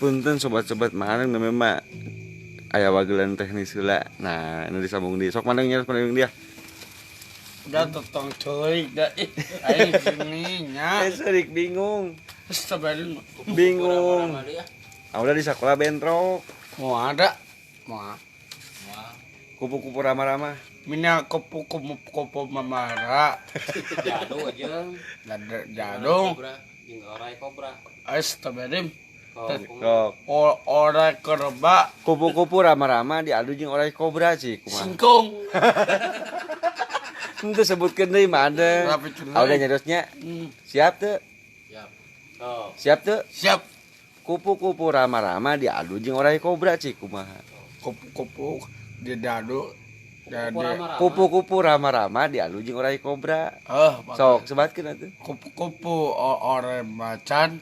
Punten, sobat-sobat Mak Adeng, namanya mah aya wagelan teknis heula. Nah, ini disambung di sok mandang nyerah mandang dia. Udah tong ceurik dah ih. Aing gini nya. Eh, serik bingung. Astagfirullah. Bingung. Ah, udah di sekolah bentrok. Mau ada? Mau. Kupu-kupu rama-rama. Mina kupu kupu kupu mamara. Jadu aja. Jadung. Kobra, jeung orai kobra. Astagfirullah. Sok. Orai korba. Kupu-kupu rama-rama diadu jeung orai kobra sih kumaha. Singkong. Henteu sebutkeun deui mah ada. Rapi cenah. Ah, udah nyariosnya. Siap teu? Siap. Oh. Siap teu? Siap. Kupu-kupu rama-rama diadu jeung orai kobra cik kumaha. Kupu-kupu di dadu. Jadi Kupu-kupu rama-rama diadu jeung orai kobra. Eh, Sok sebatkeun atuh. Kupu-kupu orai macan.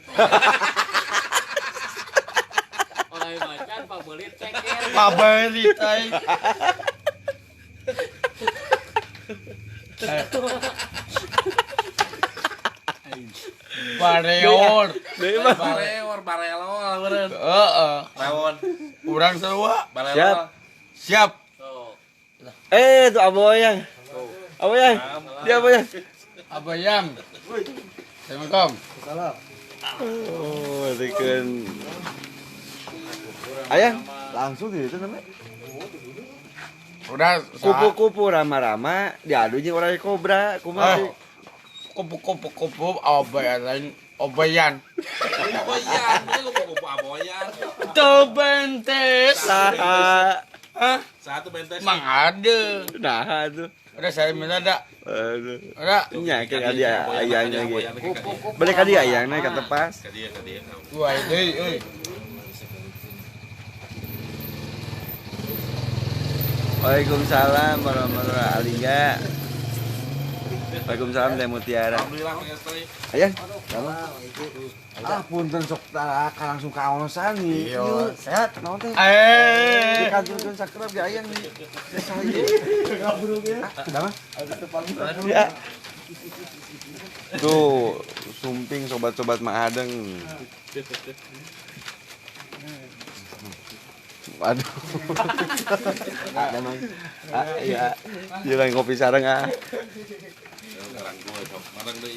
Orai macan pabelit ceker. Pabelit aing. Bareor. Bareor, barelol beureun. Heeh. Rewon. Urang sarua. Barelol. Siap. Siap. Eh, tuh Aboyang. Aboyang. Dia Aboyang. Abayang. Assalamualaikum. Oh, dikeun. Ayang, langsung di itu namanya. Udah Kupu-kupu rama-rama diadu jeung orai kobra, kumaha? Ah. Kupu-kupu kupu abayan obayan. Aboyan, kupu-kupu aboyan. Tuh bentes. Saha? Hah? Satu bentes. Mang ada. Nah, tuh. Udah saya minta dah. Aduh. Udah. Nya ke ka dia ayangnya ge. Kupu-kupu. Balik ka dia ayangna ka tepas. Ka dia, ka dia. Wah, ini euy. Waalaikumsalam warahmatullahi wabarakatuh. Waalaikumsalam Teh Mutiara. Alhamdulillah pengestri. Ayang. Ah, punten sok langsung kaosan nih. Iya. Sehat naon teh? Eh. Dikanturkeun sakerep ge ayang nih. Ah, mah. Ya. Tuh, sumping sobat-sobat Mak Adeng. Waduh. Ada mang. Ah, iya. Dia lagi kopi sareng ah.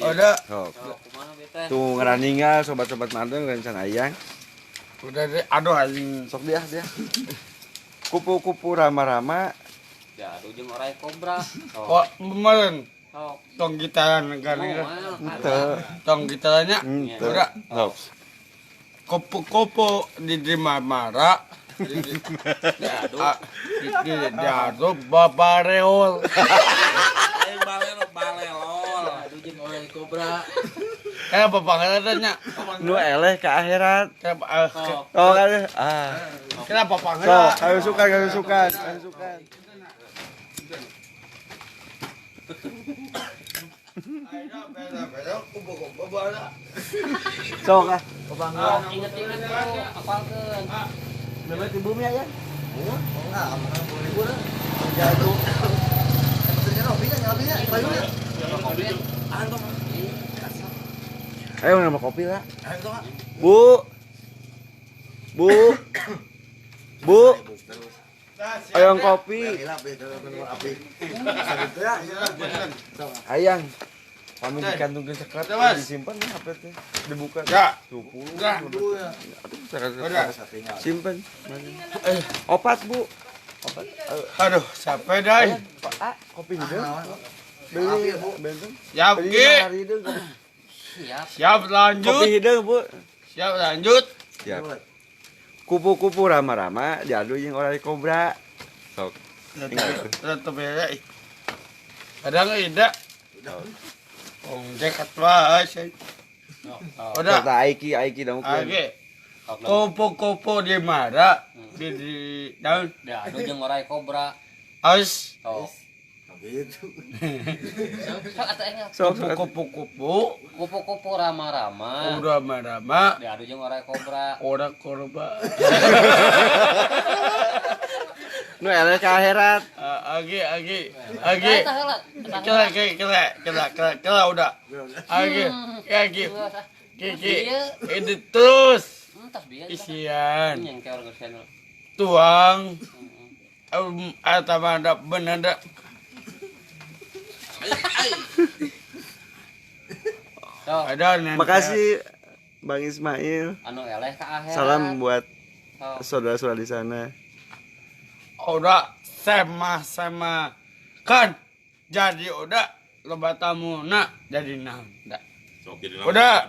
Udah. Sok. Tuh ngeraningal sobat-sobat Mak Adeng rencana ayang. Udah deh, aduh anjing. Sok dia dia. Kupu-kupu rama-rama Diadu jeung orai kobra. Kok meureun Sok. tong gitaran negara. Henteu. Tong gitarannya. Henteu. Udah. Sok. Kupu-kupu di di marmara. Di diadu babareol. Aing balelo, balelol. Diadu jeung orai kobra. Kenapa pangerannya? Nu eleh ke akhirat. Kenapa Oh kan. Ah. kenapa Sok, pangeran? ayo sukan, ayo sukan, ayo sukan. Sok ah. Inget-inget tuh, apalkeun. Namanya di bumi ya? Ayo nama kopi lah. Bu. Bu. Bu. Ayang kopi. Ayang. Kami dikantungkeun sekerat disimpan ya HP teh. Dibuka. Ya. 20. Udah. Aduh, Udah. Simpen. Opat, Bu. Opat. Aduh, capek dah. Ah, kopi hideung. Beli, benten. Siap, Beli Ki. hari hideung. Siap. Siap lanjut. Kopi hideung, Bu. Siap lanjut. Siap. Kupu-kupu rama-rama diadu jeung orai kobra. Sok. Tetep ya. Kadang tidak. Ongkek wae sih. Udah. Kata Aiki, Aiki dong. Oke. Kupu-kupu di mara di daun Diadu jeung orai kobra. aus Sok. Sok atuh enggal. Sok, sok. kupu-kupu Kupu-kupu rama-rama. udah marama Diadu jeung orai kobra. ora korba. Nu eleh ka akhirat. Agi agi agi. Eta heula. Kela kela kela kela kela udah. Agi agi. Ki ki. Ini terus. Entas bieu. Isian. Nyengkeor geus anu. Tuang. Eta mah da bener da. Ada Makasih Bang Ismail. Anu eleh ka akhirat. Salam buat saudara-saudara di sana. Udah sama-sama kan jadi udah loba tamu na jadi naon da. Sok jadi naon. Udah.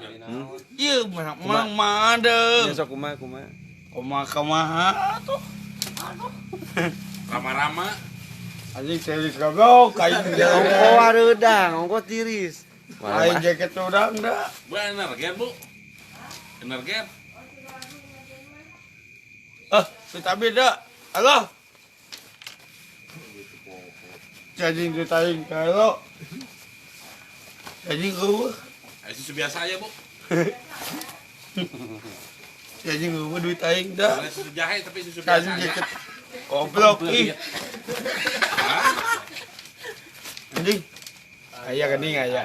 Ieu mang mah ada. Ya sok kumaha kumaha. Kumaha kumaha tuh. Rama-rama. Anjing tiris goblok aing. Ongko hareudang, ongko tiris. Aing jaket urang da. Bu energen, Bu. Energen. Ah, tapi da. Halo. Cacing ditaing kalau. Cacing gua. Susu biasa aja, Bu. Cacing gua duit aing da. Susu jahe tapi susu biasa. Cacing jaket. Goblok ih. Anjing. Aya geuning aya.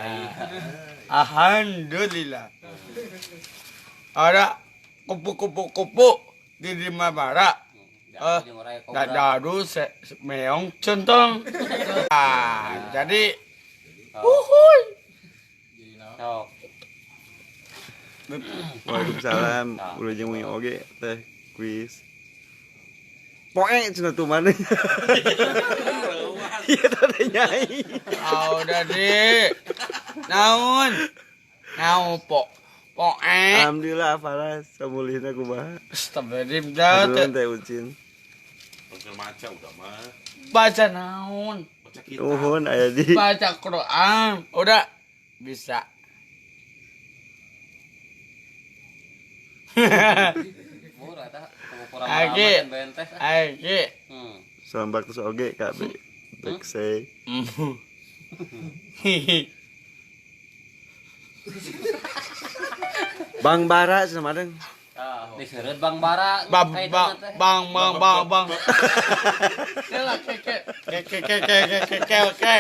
Alhamdulillah. Ada kupu-kupu-kupu di lima bara. Dadu meong centong. Ah, jadi uhuy. Waalaikumsalam. Ulah jeung wengi oge teh kuis. Poe cenah tuh mana? Iya teh nyai. Ah, udah di. Naon? Naon po? Poe. Alhamdulillah Faras samulihna kumaha. Astagfirullahaladzim dah. Aduh teh ucin. Baca udah mah. Baca naon? Baca kitab. Nuhun aya di. Baca Quran. Udah bisa. Age. Age. Salam baktos oge Kak B. Bekse. Bang Bara cenah madeng. Diseureut Bang Bara. Bang bang bang bang bang bang. Lah ke ke ke ke ke ke ke ke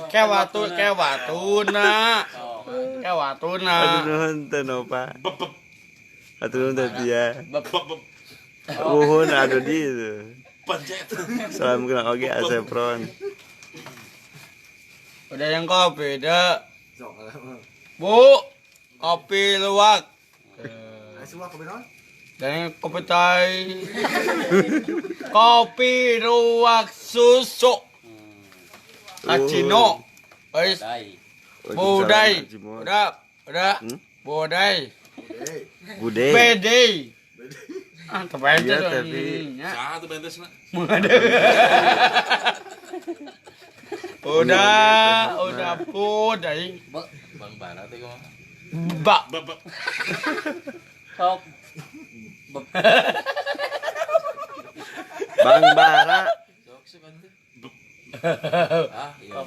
ke watu ke watuna. Ke watuna. Aduh nuhun teh Nova. Aduh nuhun teh Tia. Nuhun aduh di itu. Salam kenal oge Asepron. Udah yang kopi dah. Bu, kopi luwak. Dan kopi tai. Kopi luwak susu. Acino. Ois. Budai. Udah, udah. Budai. Budai. Bedai. Ah, tapi iya, tapi saha tuh bentesna. Udah, udah budai. Bang Bara teh kumaha? Ba. Sok. Bang Bara. Sok sih kan teh. Ah, iya.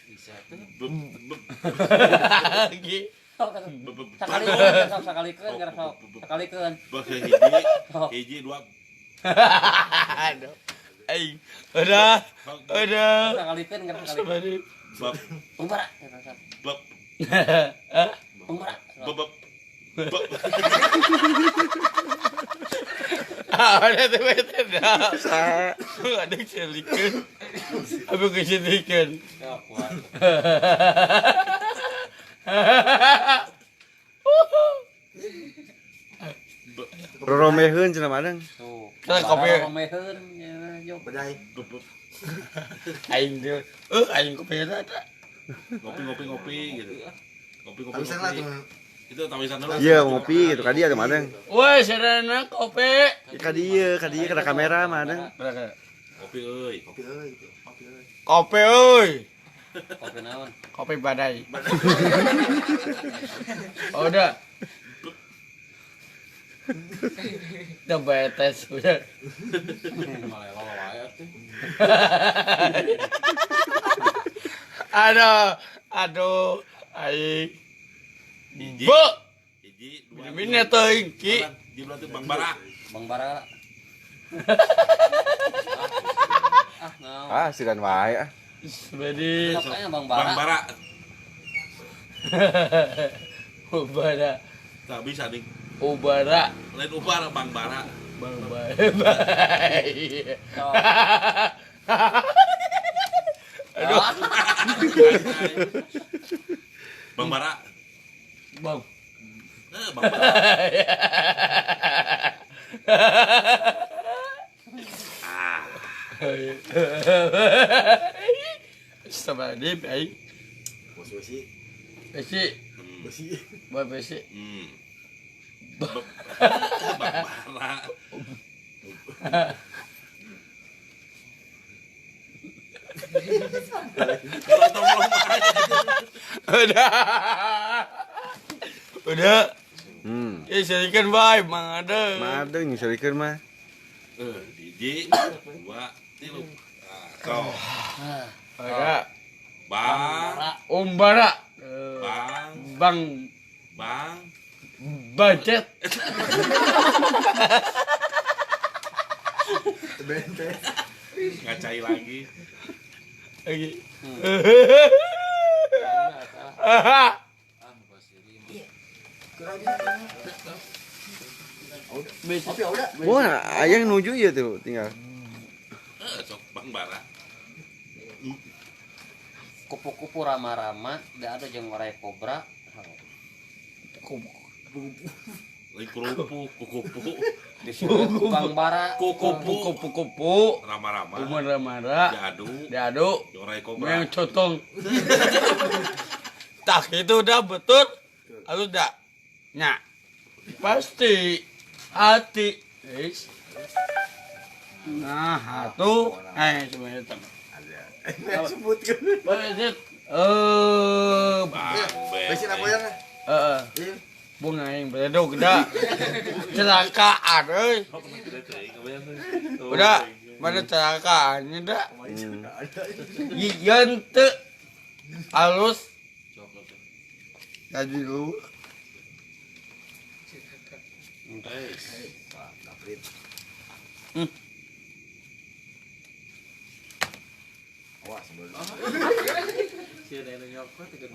Bisa tuh. Lagi. Sakalikeun, sok sakalikeun gara sok. Sakalikeun. Hiji, dua. Aduh. Aing, udah, udah. Sakalikeun gara sakalikeun. Bab. Bang Bara. Bab. Bang Bara. Bab. Bab. Ah, udah tuh bete dah. Ada celikeun. Aku kecelikeun. Ya kuat. Roromeheun cenah madeng. Tuh. Kopi. Romeheun ya Bedai. Aing teh. Aing kopi eta. Ngopi-ngopi-ngopi gitu. Ngopi-ngopi. Tawisan lah tuh. Itu tawisan dulu. Iya, ngopi gitu ka dieu madeng. Woi, serena kopi. Ka dieu, ka dieu kana kamera madeng. Kopi euy. Kopi euy gitu. Kopi euy. Kopi euy. Kopi naon? Kopi badai. Udah. Udah betes udah. Malelo wae atuh. Aduh, aduh, aing. Hiji. Bu, Hiji, dua. minumnya teuing ki. Di berarti Bang Bara. Bang Bara. Ah, naon. Ah, sidan wae ah. Bedi. Sok aya Bang Bara. Bang Bara. Ubara. Tak bisa nih. Ubara. Lain ubara Bang Bara. Bang Bara. Aduh. Bang Bara. Bang. Bang Bara. Astagfirullahaladzim, aing. Besi. Besi. Besi. Besi. Bang Bara. Udah. Udah. Ya serikan bae Mang Adeng. Mang Adeng nyerikeun mah. Hiji, dua, tilu. Sok. Bara. Bang. Om Bara. Bang. Bang. Bang. Budget. Bente. Ngacai lagi. Lagi. Wah, ayang nuju ya tuh tinggal. Sok Bang Bara. Kupu-kupu rama-rama, da ada jeung warai kobra. Kupu kupu. Bang Bara, kupu kupu-kupu, rama-rama. Rama-rama. Diadu. Diadu. Jeung warai kobra. Yang cotong. Tak itu udah betul. Atau tidak? Nya. Pasti hati. Guys. Nah, satu. Semuanya hitam. Sebutkan. Besit. Besit apa yang? Heeh. Bunga yang bereduk dah. Celakaan euy. Udah, mana celakaannya dah. Gigieun teu halus. Tadi dulu.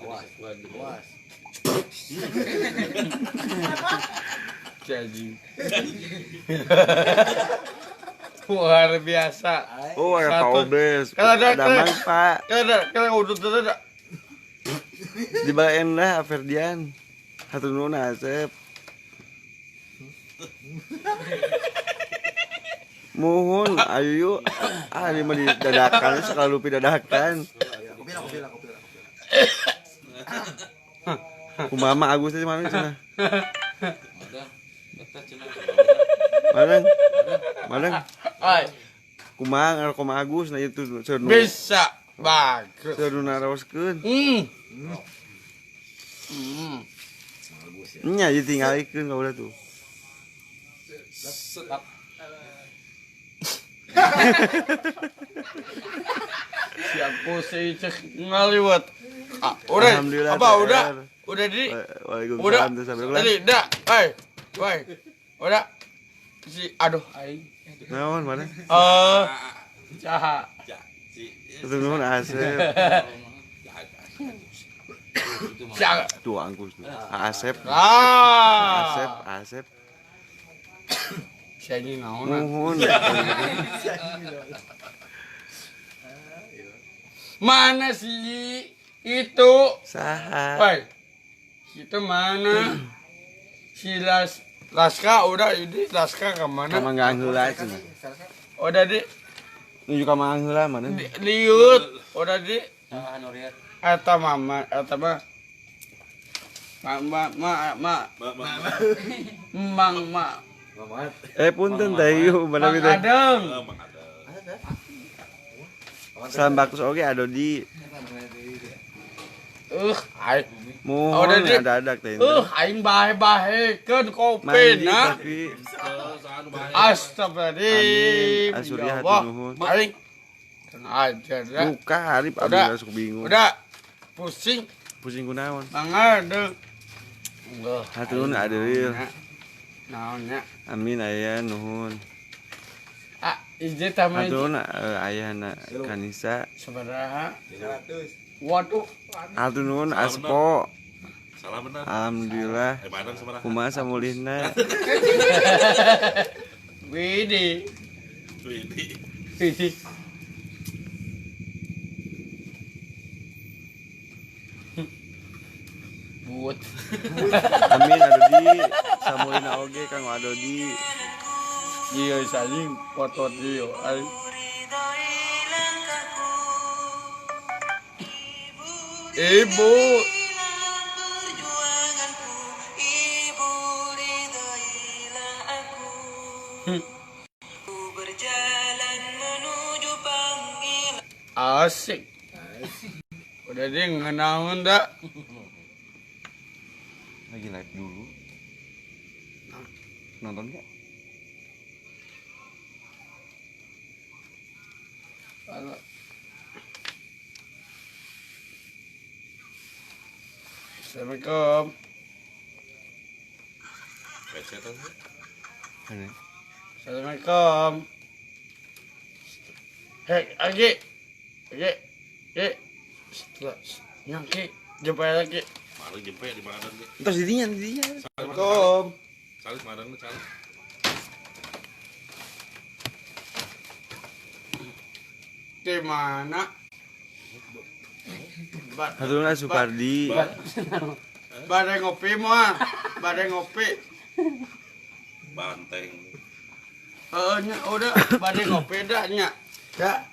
Awas. Awas. Jadi. Luar biasa. Oh, ada Pak Obes. Ada Mang, Pak. Kalau udah di balain lah Ferdian. Hatur nuhun Asep. Mohon ayo yuk. Ah, ini mah didadakan sekali lupi dadakan. Kopi lah. Kumaha Mang Agus teh mana cenah? Mana? Mana? Ai. Kumaha ngaroko Mang Agus nah itu seunu. Bisa bagus. Seunu naroskeun. Nya ditinggalikeun ka ulah tuh. Siap sih cek ngaliwat. Ah, udah. Apa udah? Udah di. Waalaikumsalam tuh sampai Tadi dah. Hei. Woi. Udah. Si aduh aing. Naon mana? Saha. Hatur nuhun Asep. Tuh angkus tuh. Asep. Asep, Asep. Si anjing naon? Nuhun. Mana si itu? Saha. Woi. Itu mana? Si Laska udah ini Laska ke mana? Ka Manggang heula cenah. Udah di nuju ka Manggang heula mana? Liut, udah di. Saha nu liut? Eta mama, eta mah. Ma ma ma ma. Mang ma. Punten teh ieu mana Mang teh. Adeng. Salam baktus oge Adodi. Aing Mohon ada-ada teh. Aing bahe-bahekeun kopi na. Astagfirullahaladzim. Asurya hatur nuhun. Aing ajar dah. Buka Arif abdi sok bingung. Udah pusing. Pusing kunaon? Mang Adeng. Hatur nuhun Adil. Naon nya? Amin aya nuhun. Ah, izin tamah. Hatur nuhun ayahna Kanisa. Sabaraha? 100. Waduh. Hatur nuhun Aspo. Salah benar. Alhamdulillah. Kumaha samulihna. Widih. Widih. Widih. Buat. Amin Adodi, samulihna oge Kang Adodi. Iya saling foto dia. Ibu. Asik. Udah dia ngenaun dah. Lagi live dulu. Nonton gak? Halo. Assalamualaikum. Assalamualaikum. Hei, Agi. Agi. Agi. Nyangki, jumpa lagi. Malu jumpa di mana nih? Terus didinya, didinya. Assalamualaikum. Salis madang salis. Di mana? Haturna Supardi. Badai ngopi mah, badai ngopi. Banteng. Heeh nya udah badai ngopi dah nya. Ya.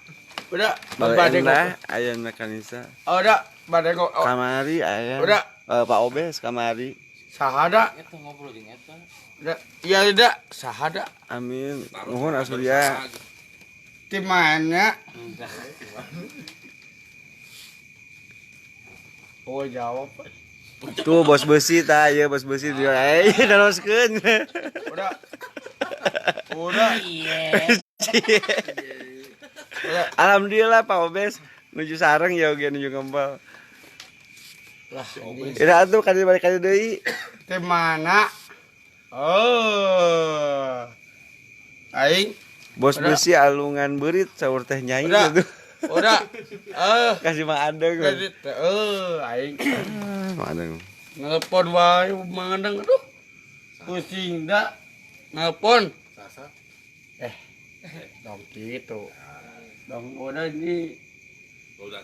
Udah badai ngopi. Aya mekanisa. Udah badai ngopi. Kamari aya. Udah. Pak Obes kamari. Sahada. Eta ngobrol jeung eta. Udah. Iya udah sahada. Amin. Nuhun Asurya. Di mana? Oh jawab. Tuh bos besi ta, ya bos besi dia. Eh, teruskeun. Udah. Udah. Iya. Alhamdulillah Pak Obes nuju sareng ya oge nuju ngempel. Lah, ira atuh kali balik kali deui. Di mana? Oh. Aing bos besi alungan beurit saur teh nyai gitu. Udah. Kasih Mang Adeng. Aing. Mang Adeng. Nelpon wae Mang Adeng aduh. Pusing dah. Nelpon. Sasa. Dong gitu. Dong udah ini. Udah.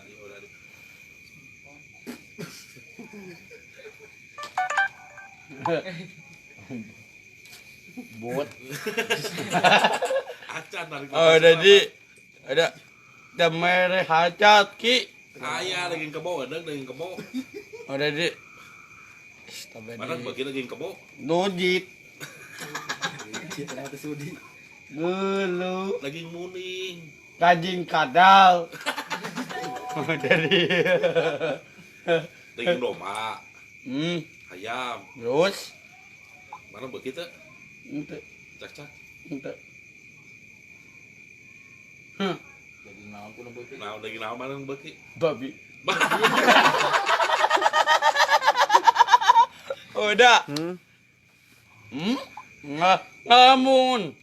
Bot. Acan tarik. Oh, jadi ada demere hacat ki. Aya daging kebo, ada daging kebo. Oh, jadi mana bagi daging kebo? Dojit. Gulu. Daging muning. Daging kadal. Jadi daging domba. Ayam. Terus mana begitu? Ente. Cak-cak. Ente. Daging naon kudu beuki? Nah, daging naon mana beuki? Babi. Udah. Nggak ngelamun.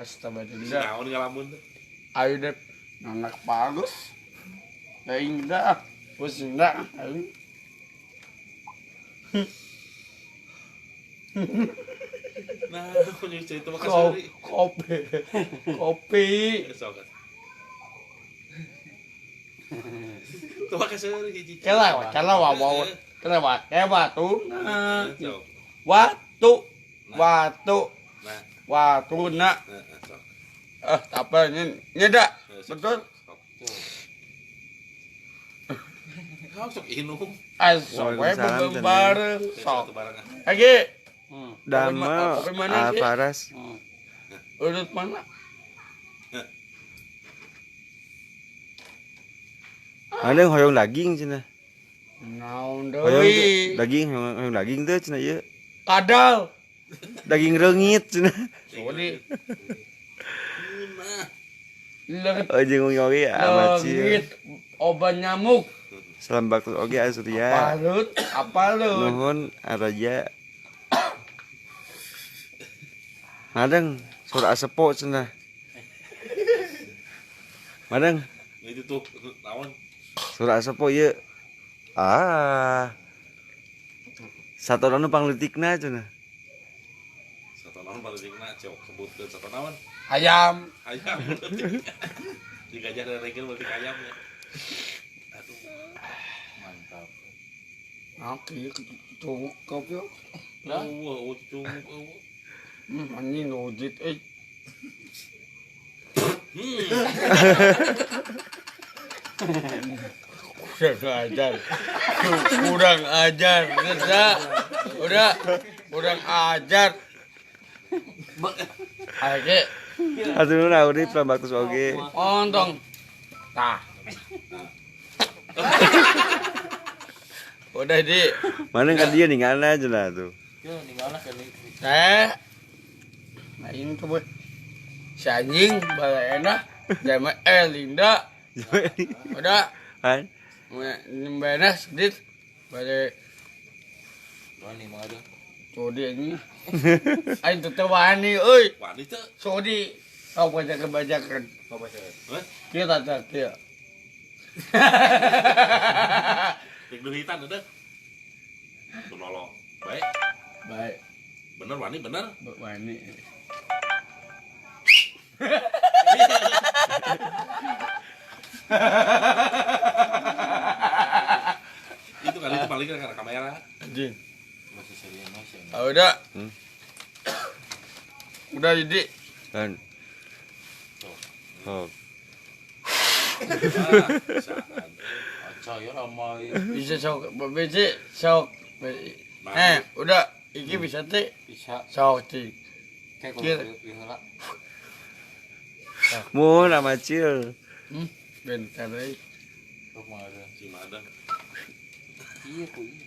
Astagfirullah. Naon ngelamun teh? Ayo deh, anak bagus. Aing dah, pusing dah. Aing. Nah, aku jadi cerita makasih. Kopi. Kopi. Kela, kela wa, kela wa, watu, watu, watu, watu na. Apa ini? Nyeda, betul? Kau sok inum. Sok we bareng, sok. Lagi. Damel Alvaras. Urut mana? Ada hoyong daging cenah. Naon deui? Daging hoyong daging teh cenah ieu. Kadal. Daging reungit cenah. Sodi. Oh jeung oge amaci. Leungit obat nyamuk. Salam baktu oge Asurya. Apa apa lu? Nuhun Araja. Madeng suara asepo cenah. Madeng. Itu tuh naon? Suara asepo ieu. Ah. Satu naon pangleutikna cenah. Satu naon pangleutikna cok sebutkeun satu naon? Ayam. Ayam leutik. Di gajah dan regel leutik ayam ya. Aduh. Mantap. Oke, cunguk kopi. Lah, eueuh cunguk eueuh. Anjing ngojit euy. Kurang ajar. Udah, kurang ajar. Oke. Aduh nuhun Audi prambaktus oge. Ontong. Tah. Udah di. Mana ka dia ninggalna cenah tuh. Yo ninggalna ka dieu. Teh. Nah ini tuh boy. Si anjing balena jama Linda. Udah. Kan? Nyembena sedih. Bale. Wani mah ada. Sodi anjing. Aing teu wani euy. Wani teu. Sodi. Kau baca-bacakan. Kau baca. Hah? Kieu tata kieu. Rek duhitan udah. Tunolong. Baik. Baik. Bener wani bener. Wani. Itu kali itu paling karena kamera. Anjing. Masih serius masih. Ah, udah. Udah jadi. Kan. Oh. Saya ramai. Bisa sok bisa sok. Udah iki bisa teh. Bisa. Sok ti. Kayak kudu heula. Mun sama Cil. Bentar euy. Sok mah ada. Si Madang. Iya ku ieu.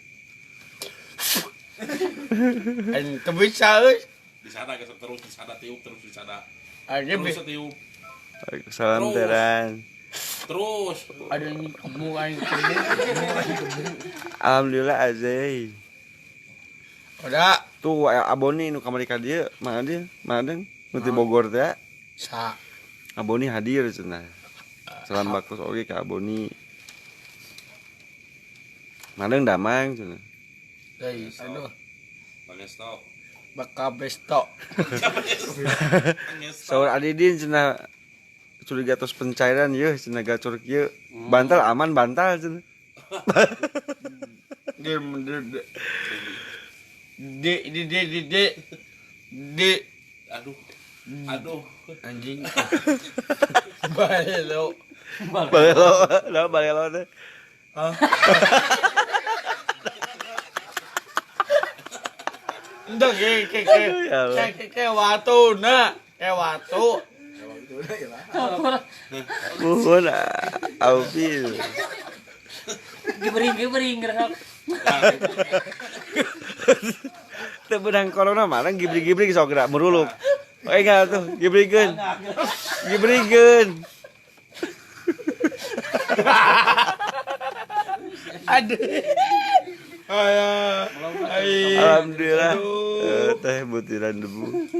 Aing teu bisa euy. Di sana gesek terus di sana tiup terus di sana. Aing terus tiup. Waalaikumsalam Teran. Terus. Ada yang kemu aing kemu. Alhamdulillah Azai. Udah. Tuh Aboni nu kamari ka dieu, mana dia? Mana nu ti Bogor teh? Sa. Aboni hadir cenah. Salam baktos oge ka Aboni. Madeng damang cenah. Deui, aduh. Pangesto. Baka besto. Saur Adidin cenah curiga tos pencairan yeuh cenah gacor kieu. Bantal aman bantal cenah. D D D D D D D. Aduh. Aduh. Anjing. Balelo. Balelo, nah balelo teh. Hah? Enggak ke watu na, ke watu. Muhun Alfi. Gibring-gibring gerak. Teu beunang corona mah gibring-gibring sok gerak meruluk. Oh enggak tuh, gibrigkeun. Gibrigkeun. Aduh. Alhamdulillah. Teh butiran debu.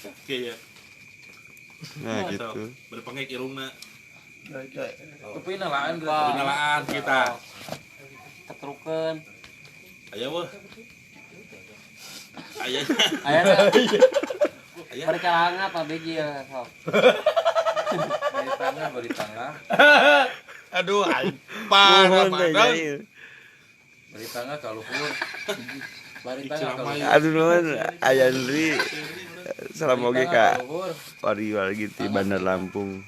Oke ya. Nah gitu. Berpengek irungna. Tapi nalaan nalaan kita. Ketrukeun. Aya weh. Aya. Aya. Bari calanga Pak Beji ya sok. Bari tangah, bari tangah. Aduh, parah banget. Bari tangah ka luhur. Bari tangah ka luhur. Aduh nuhun Aya Andri. Salam oge ka wargi-wargi di Bandar Lampung.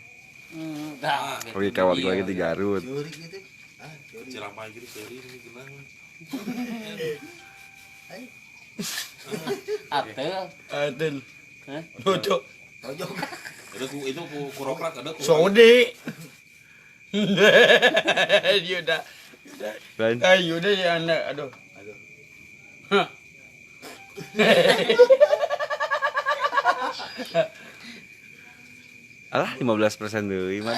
Oge ka wargi-wargi di Garut. Ceramah gitu seri ini gimana? Atel. Atel. Hah? Tojok. Tojok. Itu ku kurokrak ada ku. Sodi. Yuda. Yuda ya anak aduh. Aduh. Hah. Alah 15% deui mah.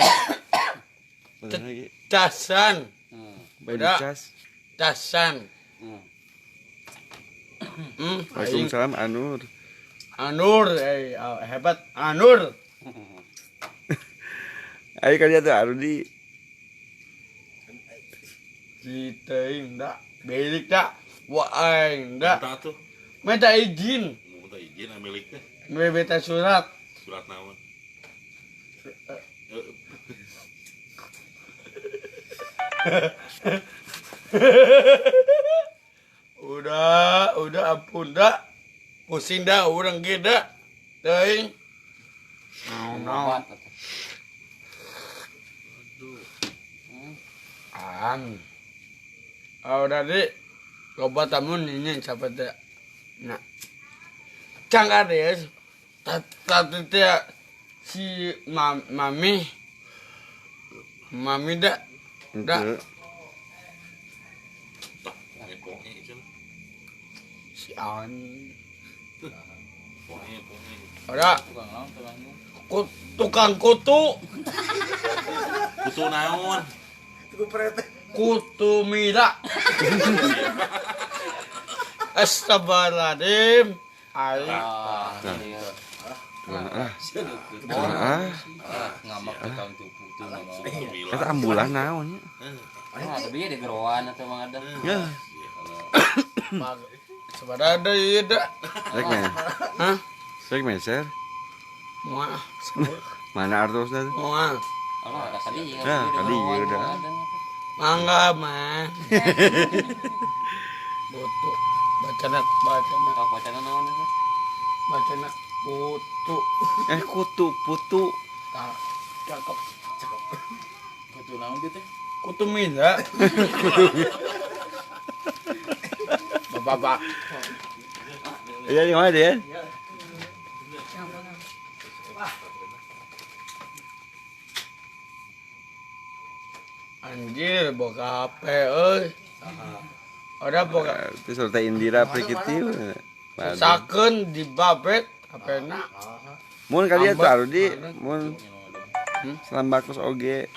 Casan. Udah. Casan. Waalaikumsalam Anur. Anur, hebat Anur. Ayo kerja tuh Arudi. Citeing dak, belik dak. Wah aing da. Minta tuh. Minta izin. Minta izin milik teh. Minta surat. Surat naon? Udah ampun dah. Pusing dah urang ge dah. Teuing. Naon. An. Udah di loba tamu nini siapa teh. Nah. Cang ades. Tadi teh si mami. Mami dah. Dah. Si An. Ada. Tukang kutu. Kutu naon? Kutu mira. Astagfirullahaladzim. Aing. Ngamak tukang kutu. Eta ambulan naon nya? Ah, tapi di geroan atau mang ada. Ya. Sebenarnya ada ieu da. Rek mah. Hah? Rek meser. Moal. Mana artosna teh? Moal. Alah, ada kali ieu. Nah, kali ieu dah. Mangga mah. Butuh bacana. Tok bacana naon eta? Bacana kutu. Kutu putu. Tah, cakep. Cakep. Kutu naon kieu teh? Kutu mila. Bapak. Iya, di mana dia? Anjir, boga HP euy. Ada boga. Itu serta Indira Prikiti. Sakeun dibabet HP-na. Mun kali eta Arudi, mun salam bakus oge.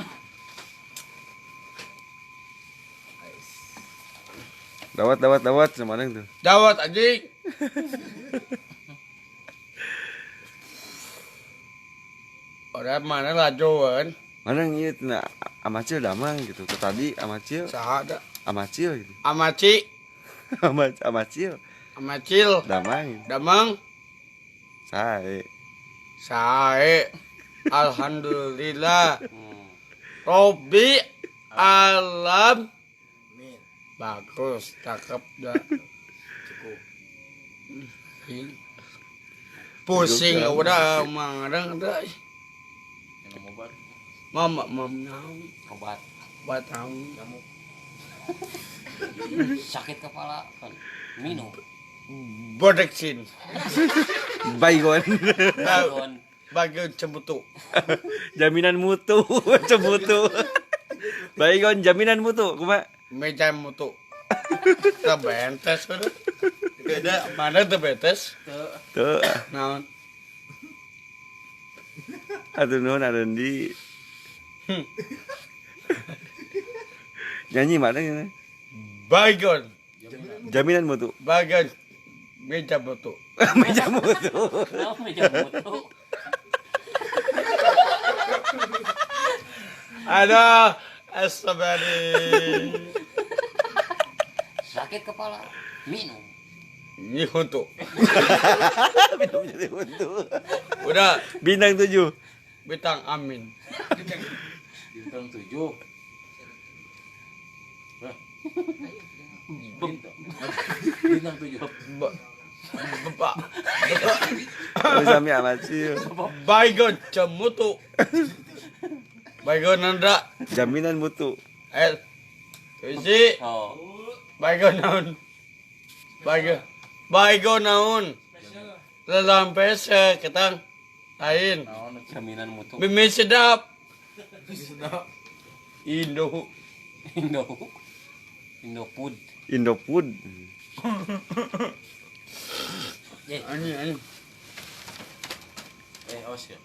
Dawat semarang tuh. Dawat anjing. Orang mana lajoan? Mana ieu tina amacil damang gitu. Tadi amacil. Saha da? Amacil gitu. Amaci. Amacil. Amacil. Damang. Damang. Sae. Sae. Alhamdulillah. Robi alam. Bagus, cakep dah. Cukup. Pusing udah mangadang dah. Minum obat. Mama naon? Obat. Obat naon? Nyamuk. Sakit kepala kan minum. Bodeksin. Baygon. Baygon. Baygon cembutu. Jaminan mutu, cembutu. Baygon jaminan mutu, kumaha? Meja mutu. Tebentes udah. Beda mana tebentes? Tuh. Naon? Aduh nuhun Arendi. Nyanyi mana ini? Baygon. Jaminan mutu. Baygon meja mutu. Meja mutu. Oh, meja mutu. Ada astagfirullah. Sakit kepala, minum. Ini untuk. Minum jadi untuk. Udah. Bintang 7. Bintang amin. Bintang 7. Bintang 7. Bapak. Sami amacil. Baygon cemutu. Baygon nanda. Jaminan mutu. Isi. Oh. Baygon naon. Baygon. Baygon naon. Lelampes ketang lain. Jaminan mutu. Mimi sedap. Indo. Indo. Indofood. Indofood. Ani ani. Awas ya.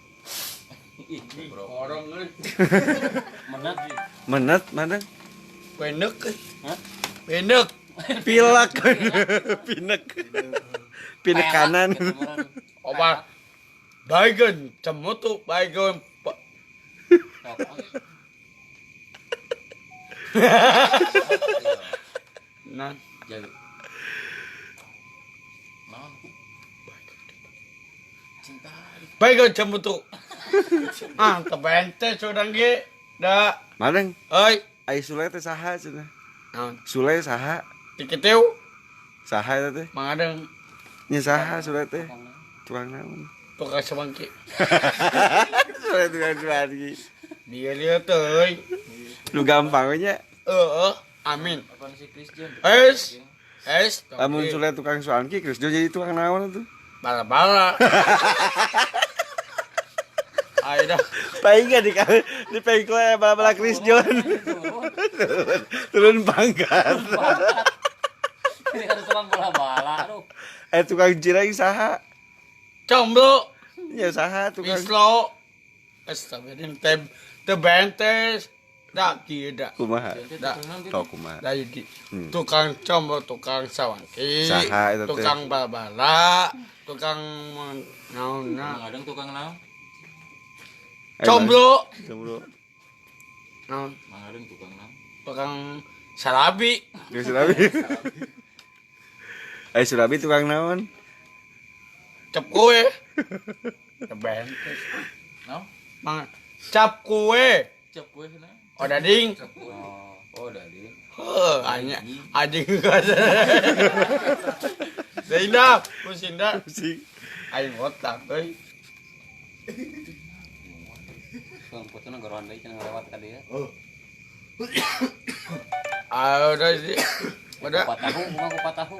Ih, bro. Orang euy. Menet. Menet mana? Penek. Hah? Penek. Pilak. Pinek. Pinek kanan. Obat. Baygon cemutu baygon. Nah, Jadi Baik jam itu. Ah, tebente surang ge. Da. Madeng. Euy, ai Sule teh saha cenah? Naon? Sule saha? Tiketeu. Saha eta teh? Mangadeng. Nya saha Sule teh? Tukang naon? Tukang semangki. Sule tukang semangki. Dia lihat euy. Lu gampang we nya. Heeh, amin. Apaan si Christian? Es. Es. Lamun Sule tukang semangki, Krisjon jadi tukang naon atuh? Bala-bala. Ayo dah. Paling di pengkol bala-bala Krisjon. Turun pangkat. Ini harus tukang bala-bala aduh. Tukang jirang saha? Comblo. Ya saha tukang. Islo. Astagfirullah. Teu bentes. Da kieu da. Kumaha? Da. Tok kumaha? Da jadi. Tukang comblo, tukang sawangki. Saha eta teh? Tukang bala-bala, tukang naonna. Ngadeng tukang naon? Comblo. Comblo. Naon? Mangadeng tukang naon? Tukang sarabi. Tukang sarabi. Ai surabi tukang naon? Cap kue. Tebentes. Naon? Mang cap kue. Cap kue cenah. Oh dading. Oh dading. Heuh, anya anjing geus. Dah, pusing dah. Pusing. Aing otak euy. Putuna gorohan deui cenah lewat ka dieu. Ah, udah sih. Udah. Kupat tahu, kumaha kupat tahu.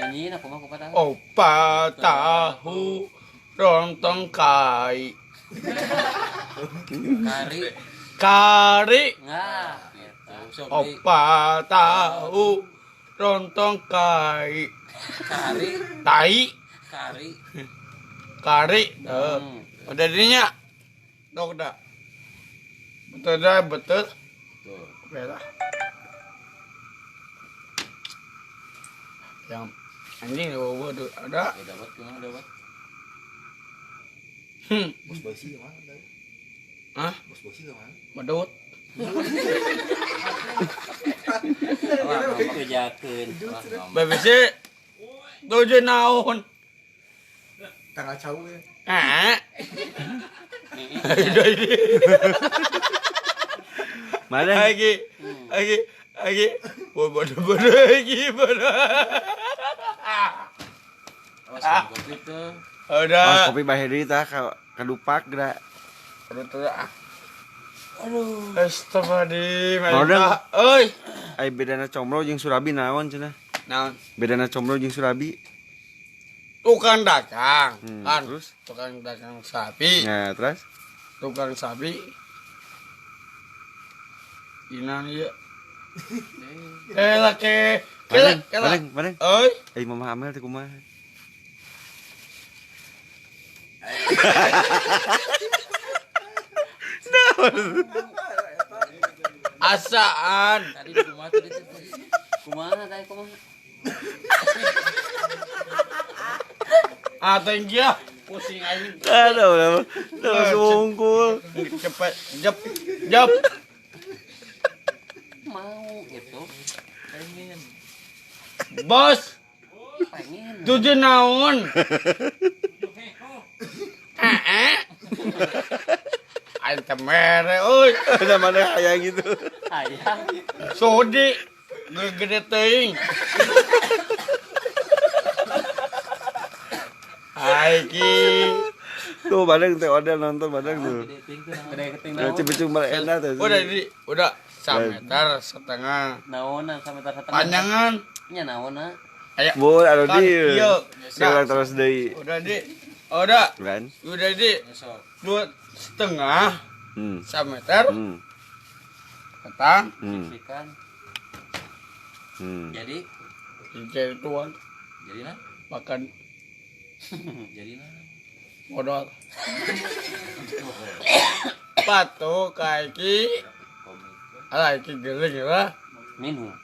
Nyanyiin aku mah kupat tahu. Opat tahu rontong kai. Kari. Kari. Nah, gitu. Opat tahu rontong kai. Kari. Tai. Kari. Kari. Udah dirinya. Dok dah. Betul dah, betul. Betul. Bela. Yang anjing bawa tuh ada. Ya dapat kumaha dapat? Bos bosi kemana tadi? Hah? Bos bosi kemana? Medut. Kejakeun. BBC 7 naon. Tanggal jauh ya. Eh. Mana? Lagi. Bodoh lagi, bodoh. Awas kopi tuh. Udah. Kopi baheri tah kadupak geura. Aduh tuh ah. Aduh. Astagfirullahaladzim. Modeng. Euy. Ai bedana combro jeung surabi naon cenah? Naon? Bedana combro jeung surabi. Tukang dagang, kan? Terus? Tukang dagang sapi. Nah, terus? Tukang sapi. Inan ieu. Lah ke. Bareng. Euy. Eh, Mama Amel teh kumaha? Asaan. Tadi di kumaha tadi teh? Kumaha tadi kumaha? Ah, thank you. Pusing aing. Aduh, udah sungkul. Cepet, jep, jep. Mau gitu. Pengen. Bos. Pengen. 7 naon. Aing teh mere euy. Udah mana hayang gitu. Hayang. Sodi gede teuing. Aiki. Tuh bareng teh Odel nonton bareng tuh. Gede keting naon. Cuma cuma enak tuh. Udah di, udah 1,5 meter. Naonna 1,5 meter. Panjangan. Nya naonna. Ayo. Bol anu di. Kan, terus deui. Udah di. Udah. Kan? Udah di. 2,5 1 meter. Petang. Sikan. Jadi jadi tuan. Jadi nah makan. Jadi nah modal. Patuh kaiki. Alah iki geling lah. Minum.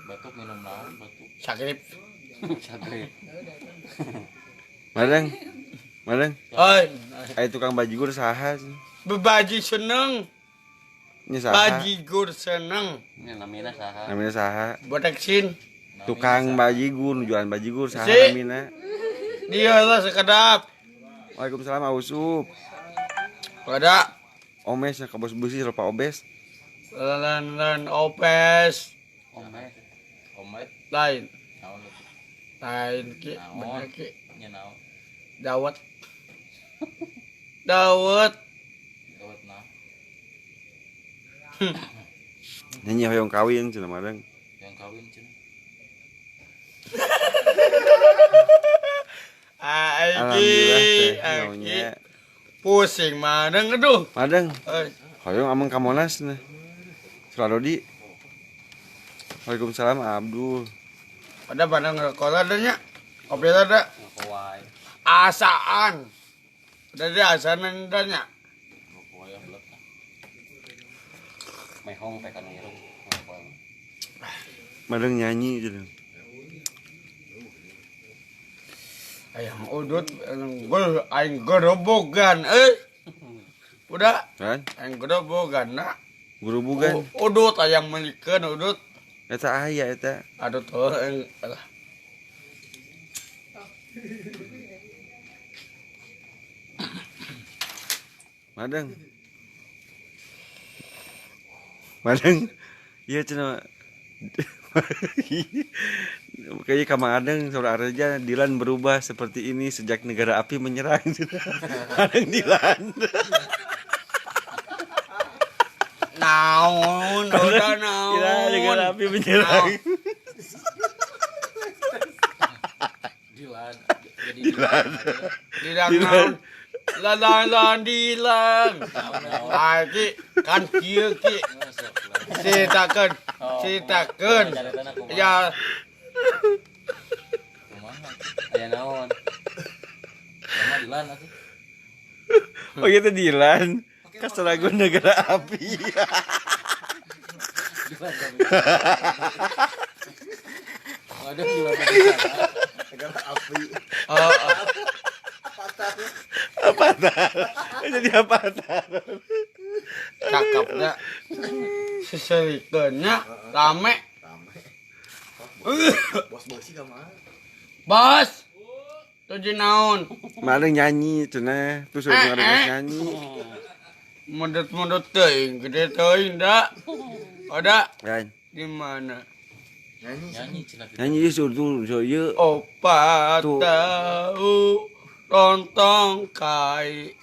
Batuk minum naon batuk. Sakrip. Sakrip. Madeng. Madeng. Oi. Ai tukang bajigur saha? Bebaji seneng. Nya saha? Bajigur seneng. Nya namina saha? Namina saha? Boteksin. Tukang bajigur, jualan bajigur saha namina? Dia lah sekedap. Waalaikumsalam Ausup. Pada Omes ka bos beusi rupa obes. Lan opes. Omes. Omet. Lain. Naon Lain ki bener ki. Nya naon? Dawet. Dawet. Dawet nah. Nyanyi hoyong kawin cenah madang. Hoyong kawin cenah. Alhamdulillah teh naonnya. Pusing madang aduh. Madang. Hoyong ameng ka Monas nah. Suradodi. Waalaikumsalam Abdul. Pada pada ngerokok ada nya. Kopi ada. Asaan. Udah dia asaan nya. Mehong teh kana irung. Madang nyanyi gitu. Ayam udut gol aing gerobogan euy. Udah. Kan? Aing gerobogan na. Gerobogan. Udut ayam melikeun udut. Eta aya eta. Aduh tuh alah. Madang. Madang. Ieu cenah. Kayaknya ka Mang Adeng saur Areja Dilan berubah seperti ini sejak negara api menyerang. Adeng Dilan. Naon, udah naon. Kira negara api menyerang. Dilan. Jadi Dilan. Dilan. Dilan. Lan Dilan. Ah ki kan kieu ki. Ceritakeun. Ceritakeun. Ya. Kumaha? Aya naon? Kumaha Dilan atuh? Oh gitu Dilan. Kasaragun negara api. Dilan. Waduh Dilan. Negara api. Avatar. Jadi avatar. Cakepnya. Seserikeunnya rame. Rame. Bos beusi ka mah. Bos. Tujuh naon? Maling nyanyi cenah, terus udah nyanyi. Mudut-mudut teuing, gede teuing da. Ada. Kan. Di mana? Nyanyi. Nyanyi cenah. Nyanyi ieu tuh ieu. Opat tahu lontong kai.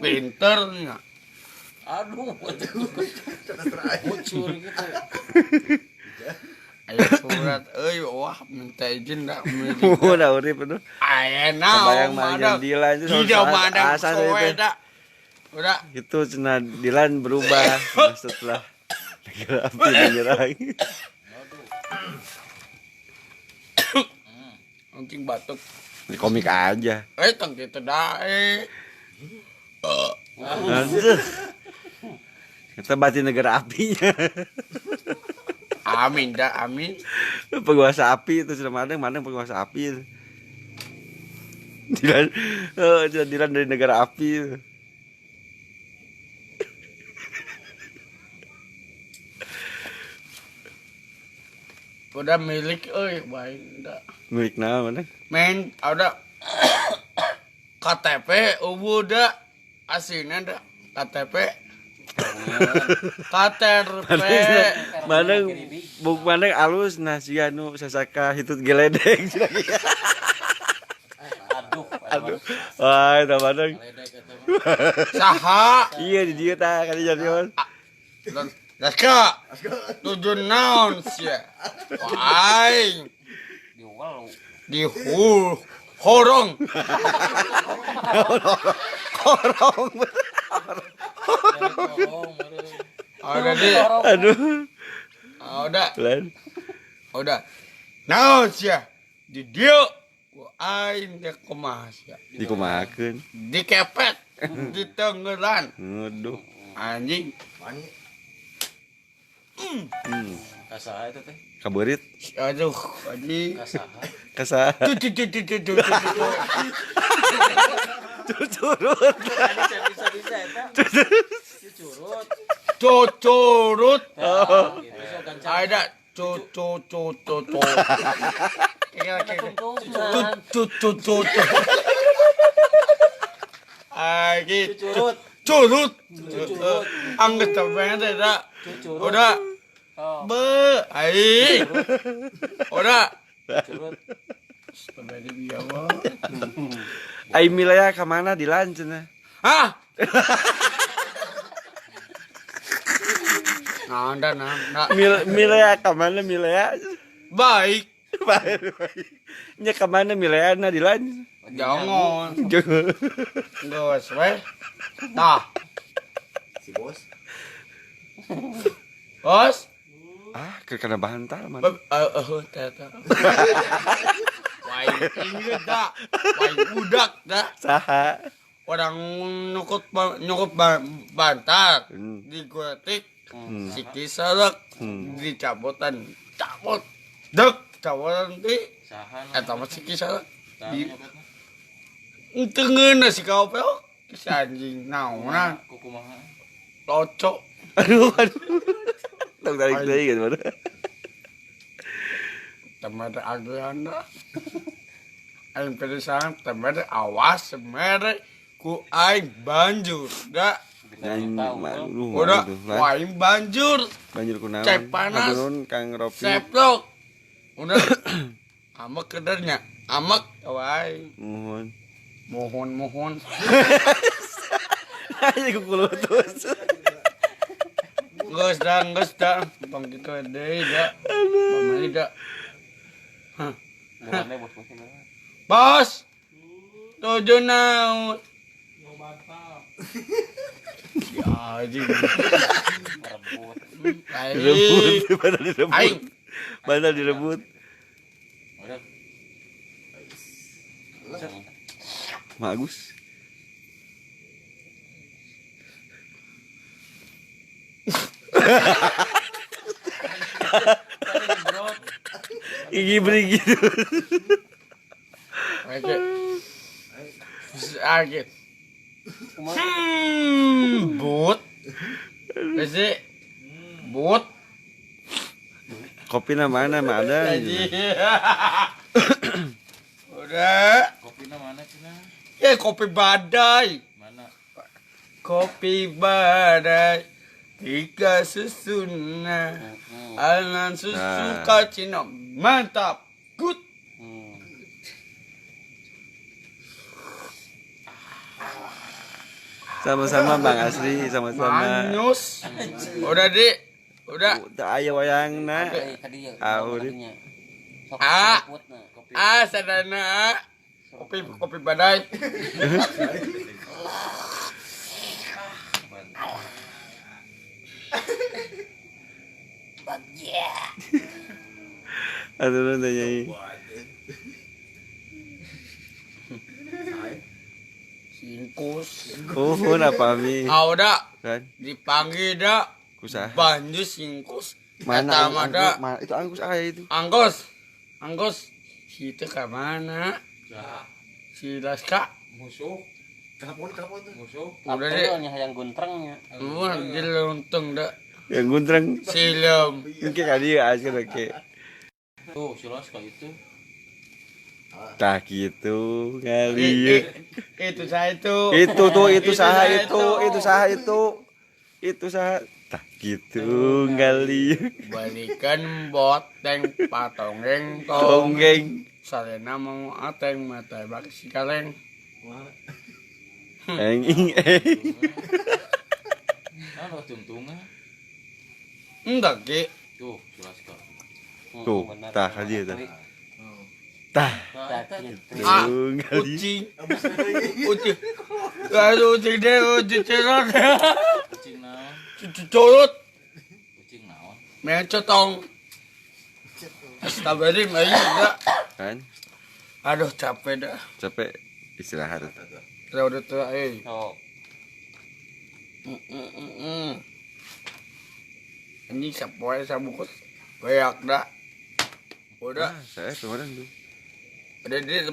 Pinternya. Aduh, bocor gitu. Ayo surat euy, wah minta izin dah. Udah urip aduh. Aya naon. Kebayang maling Dilan itu asa itu. Udah. Itu cenah Dilan berubah setelah negara api menyerang. Anjing batuk. Di komik aja. Tong kitu dae. Kita batin negara apinya. Amin dah, amin. Penguasa api itu sudah madang penguasa api. Dilan, Dilan dari negara api. Udah milik euy, baik dah. Milik naon mana? Men, ada KTP eueuh da. Aslinya da KTP. KTP. Madang buk madang alus nah siga nu sasaka hitut geledek cenah. Aduh, aduh. Wah, eta madang. Saha? Iya di dieu tah ka dieu. Laska. Tujuh naon sia. Aing. Di horong. Horong. Udah di. Aduh. Udah. Udah. Naon sia? Di dieu ku aing teh kumaha sia? Dikumahakeun. Dikepet. Ditenggelan. Aduh. Anjing. Kasaha eta teh? Kaberit. Aduh, anjing. Kasaha. Kasaha. Cucurut. Bisa eta. Cucurut. Cucurut. Gitu sok Ada cu cu cu cu cu. Cu cu cu cu. Ai Curut. Curut. Curut. Anggeus teh da. Curut. Udah. Oh. Be, ai. Udah. Curut. Ai Milea ka mana Dilan cenah? Hah? Nah, nah, nah. Milea ka mana Milea? Baik. Baik. Nya ka mana Milea na Dilan? Jangan. Geus we. Tah. Si bos. Bos. Ah, kana bantal mana? Heeh, teh teh. Wae inget dah. Wae budak dah. Saha? Orang nyokot bantal digotik siki sarek dicabotan cabot dek cabotan ti eta mah siki sarek di teu ngeunah si kaopeok si anjing naonan kumaha locok. Aduh aduh tong tarik deui gitu mana temere ageana aing pedesan temere awas mere ku aing banjur da udah aing banjur banjur kunaon cek panas Kang Ropi seplok udah amek kedernya amek wae mohon mohon mohon aja kukulutus geus dah tong kitu deui da pamali da. Hah bos tujuh naon ya anjing direbut bantal direbut bantal direbut bagus. Gigi beri gitu. Oke. But. Besi. But. Kopi mana mana ada. Udah. Kopi mana cina? Ya kopi badai. Mana? Kopi badai. Tiga susuna. Anan susu kacino. Mantap. Good. Sama-sama Bang Asri, sama-sama. Manyus. Udah, Dik. Udah. Udah aya wayangna. Aurip. Ah. Ah, sadana. Kopi kopi badai. Bagja. Aduh, tanya. Singkus. Oh, apa mi? Ah, udah. Kan? Dipanggil dah. Kusah. Banjus singkus. Mana? Mana? Mana? Itu angkus aya itu. Angkus. Angkus. Situ ke mana? Si Laska. Musuh. Telepon telepon tuh. Musuh. Udah deh. Yang guntrengnya. Wah, dia untung dah. Yang guntreng. Silem. Mungkin kali ya asal oke. Tuh, si Laska itu. Tah gitu kali. Itu saya itu. Itu tuh itu saha itu, itu saha itu. Itu saha. Tah gitu kali. Balikan boteng patonggeng tonggeng. Sarena mau ateng mata bak si kaleng. Eng ing eng. Nah, tuntungan. Enggak, Ki. Tuh, jelas kok. Tuh, tah aja tah. Tah. Ah, kucing. Kucing. Aduh, kucing deh, kucing cerot. Kucing naon? Curut. Kucing naon? Mencotong. Astagfirullahaladzim, ayo enggak. Kan? Aduh, capek dah. Capek istirahat. Udah tua, eh. Oh. Ini sapoe sabungkus. Beak dah. Udah. Saya kemarin tuh. Udah dia.